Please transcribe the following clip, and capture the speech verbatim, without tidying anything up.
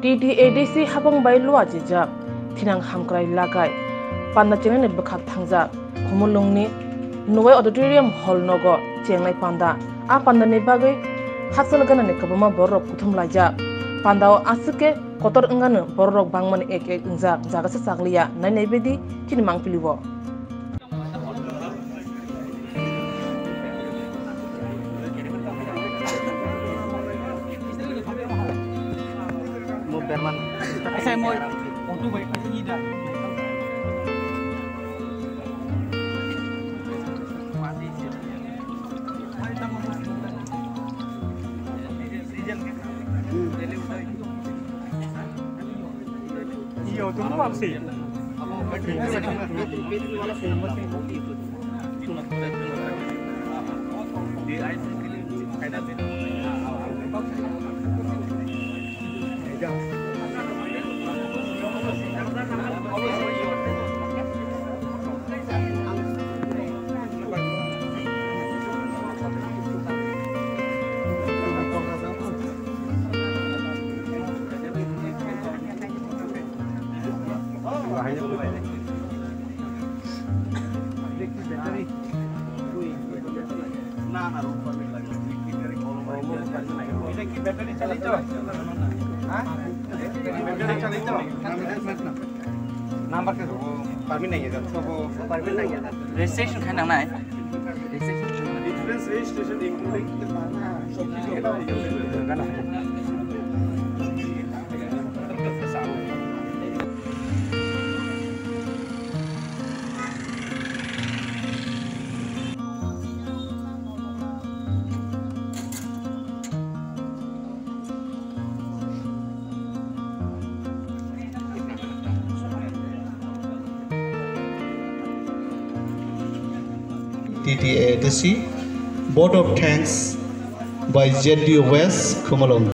T T A D C habang bai lua jijak, thinang hamkrai lagai, panda chengnani bwkhak thangjak, Khumulwngni Nuwai Auditorium Hall nogo chengnai panda. A pandani bagwi hakchal ganani kwbangma bororok kuthum laijak. Pandao aswk khe kotor wngano bororok bangmani ek ek wngjak, jagasa chakliya, nai nai bedi chini mangpili o. না, না, room permit লাগে। এটা কি ব্যাটারি চালিত? হ্যাঁ? ব্যাটারি চালিত? নাম্বার কে দেবো? পারমিট নাই এটা। তো পারমিট নাই এটা। রেজিস্ট্রেশন খাই না নাই? Difference registration including T T A D C, vote of thanks by Z D O West Khumulwng.